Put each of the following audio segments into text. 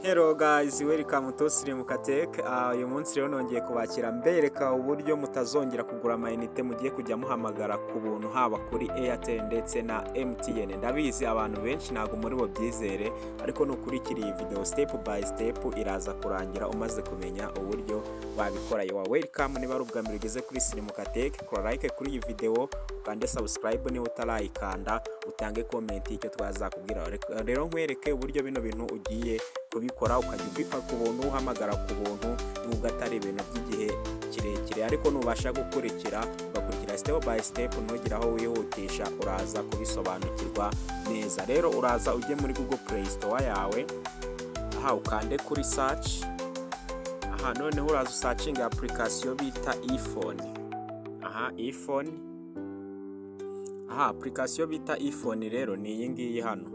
Hello guys, welcome to Sirimuka Tech. Uyu munsi rero nongeye kubakira mbereka uburyo mutazongera kugura amayinite, mugiye kujya muhamagara ku buntu, haba kuri Airtel ndetse na MTN. Ndabizi abantu benshi ntabwo muri bo byizere, ariko nukurikira iyi video step by step iraza kurangira umaze kumenya uburyo wabikora. You are welcome. Niba ari ubwa mbere ugeze kuri Sirimuka Tech, kora like kuri iyi video, ukande subscribe niba utarayikanda, utange comment icyo twazakubwira. Rero nkwereke uburyo bino bintu ugiye kubikora, ukajya ubipa ku buntu, uhamagara ku buntu, nubwo atari ibintu by'igihe kirekire, ariko nubasha gukurikira, ugakurikira step by step, ntugire aho wihutisha, uraza kubisobanukirwa neza. Rero uraza ujye muri Google Play Store yawe, aha ukande kuri search. Aha noneho uraza usearchinga application bita iPhone. Aha iPhone, aha application bita iPhone rero ni iyi ngiyi hano.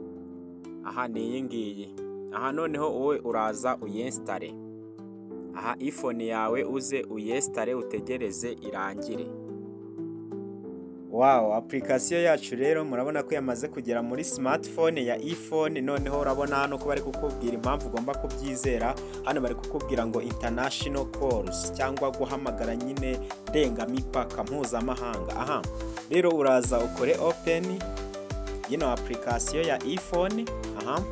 Aha ni iyi ngiyi. Aha noneho wowe uraza uyinstalle. Aha iPhone yawe uze uyinstalle, utegereze irangire. Wow, application yacu rero murabona ko yamaze kugera muri smartphone ya iPhone. Noneho urabona hano ko bari kukubwira impamvu ugomba kubyizera. Hano bari kukubwira ngo international calls, cyangwa guhamagara nyine ndengamipaka, mpuzamahanga. Aha rero uraza ukore open yino application ya iPhone. Aha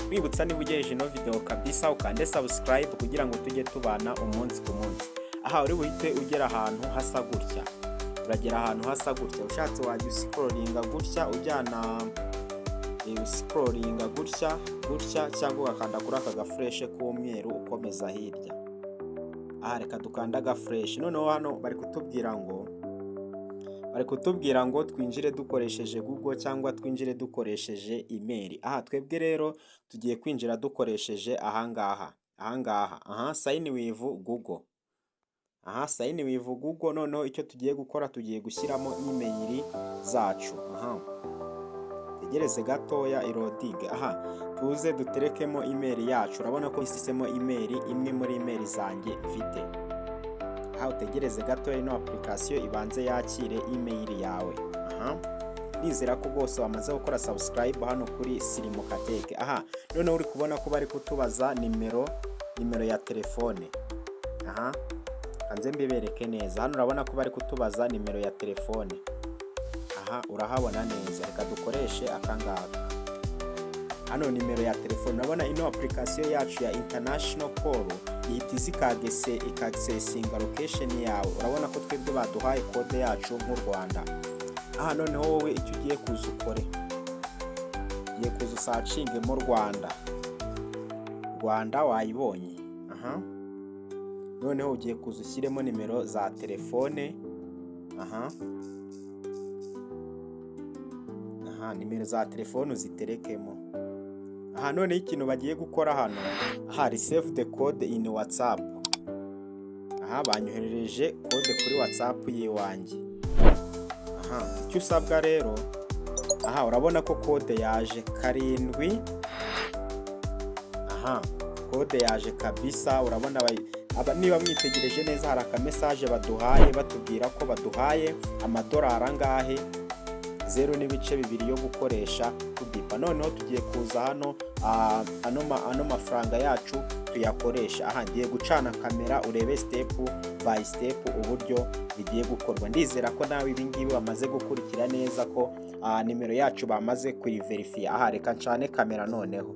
wibutsa, niba ugejeje ino video kabisa, ukande subscribe kugira ngo tujye tubana umunsi ku munsi. Aha uri buhite ugera ahantu hasa gutya. Uragera ahantu hasa gutya, ushatse wajya uscrollinga gutya, ujyana uscrollinga gutya gutya, cyangwa ugakanda kuri aka gaflèche k'umweru ukomeza hirya. Aha reka dukanda agaflèche. Noneho hano bari kutubwira ngo twinjire dukoresheje Google cyangwa twinjire dukoresheje email. Aha twebwe rero tugiye kwinjira dukoresheje ahangaha, ahangaha, aha sign with Google. Aha sign with Google. Noneho icyo tugiye gukora, tugiye gushyiramo email zacu. Aha tegereze gatoya iloadinge. Aha tuze duterekemo email yacu. Urabona ko isisemo email imwe muri email zanjye mfite. Aha utegereze gatoya ino application ibanze yakire email yawe. Aha nizera ko bose bamaze gukora subscribe hano kuri Sirimuka Tech. Aha noneho uri kubona ko bari kutubaza nimero ya telefone. Aha hanze mbibereke neza. Hano urabona ko bari kutubaza nimero ya telefone. Aha urahabona neza. Reka dukoreshe akangaka hano, nimero ya telefone. Urabona ino application yacu ya international call ihita iza ikagese ikaccessinga location yawe. Urabona ko twebwe baduhaye code yacu nk'u Rwanda. Aha noneho wowe icyo ugiye kuza ukore, ugiye kuza usearchinge mu Rwanda. Rwanda wayibonye. Aha noneho ugiye kuza ushyiremo nimero za telefone. Aha nimero za telefone uziterekemo. Aha noneho ikintu bagiye gukora hano, aha receive the code in WhatsApp. Aha banyoherereje code kuri WhatsApp y'iwanjye. Aha icyo usabwa rero, aha urabona ko code yaje 7. Aha code yaje kabisa. Urabona aba niba mwitegereje neza, hari akamessage baduhaye batubwira ko baduhaye amadolari angahe? 0.2 yo gukoresha tubipa. Noneho tugiye kuza hano, ano mafaranga yacu tuyakoresha. Aha ngiye gucana kamera urebe step by step uburyo bigiye gukorwa. Ndizera ko nawe ibi ngibi bamaze gukurikira neza, ko nimero yacu bamaze kuyiverifiya. Aha reka ncane kamera noneho.